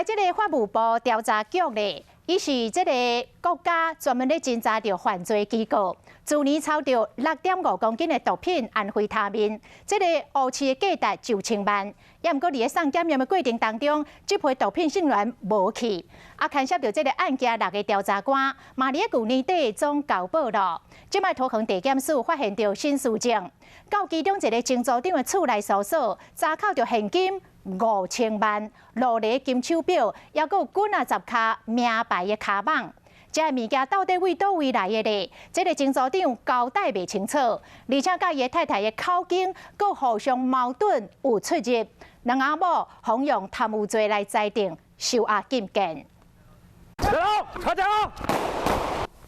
這个法務部調查局咧，伊是這个國家專門咧偵查著犯罪機構，去年抄著6.5公斤的毒品安非他命，這个烏市的價值9千萬。也毋過佇咧送檢驗的過程當中，這批毒品竟然無去。啊，牽涉著這个案件六个調查官，嘛佇咧舊年底總交保咯。這擺桃園地檢署發現著新事證，到其中一个前組長的厝內搜索，查扣著現金5000萬、勞力金手錶，抑閣有幾仔十跤名牌的跤蠓。這个物件到底為佗位來的咧？這个前組長交代袂清楚，而且佮伊的太太的口供閣互相矛盾有出入，兩翁某予用貪污罪來裁定收押禁見。查賬。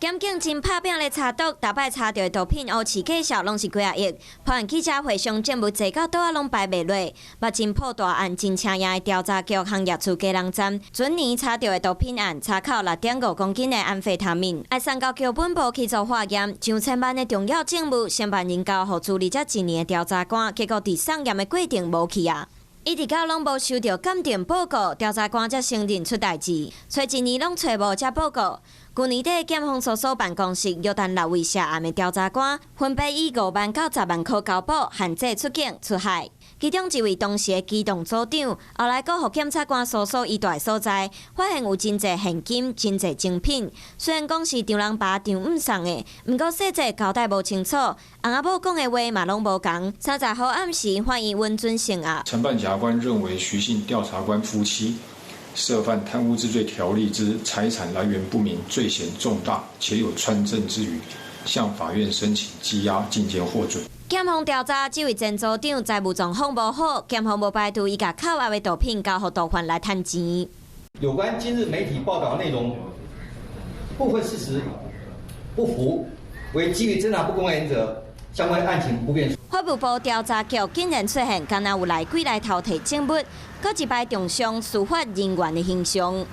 檢警真拍拚咧查毒，逐擺查著的毒品烏市價數攏是幾仔億。破案記者會上證物濟到桌仔攏擺袂落，目前破大案真請贏的調查局行業處基隆站，準年查著的毒品案，查扣6.5公斤的安非他命，愛送到橋本部去做化驗，上千萬的重要證物，承辦人交予處理這一年的調查官，結果佇送驗的過程無去啊。一直到攏無收著鑑定報告，調查官才承認出代誌，揣一年攏揣無這報告。舊年底，檢方搜索辦公室約談六位涉案的調查官，分別以5萬到10萬箍交保，限制出境出海。其中一位當時的機動組長，後來閣予檢察官搜索伊蹛的所在，發現有真濟現金、真濟精品。雖然講是丈人爸丈姆送的，毋過細節交代無清楚，翁仔某講的話嘛攏無仝。30號暗時，法院允准聲押。承辦檢察官認為，徐姓調查官夫妻涉犯貪污治罪條例之財產來源不明，罪嫌重大，且有串證之虞，向法院申請羈押禁見獲准。檢方調查這位前組長財務狀況無好，檢方無排除伊共扣押的毒品交予毒販來趁錢。有關今日媒體報道內容，部分事實不符，惟基於偵查不公開原則，相關案情不便。法務部調查局竟然出現，敢若有內鬼來偷提證物，閣一擺中傷司法人員的形象。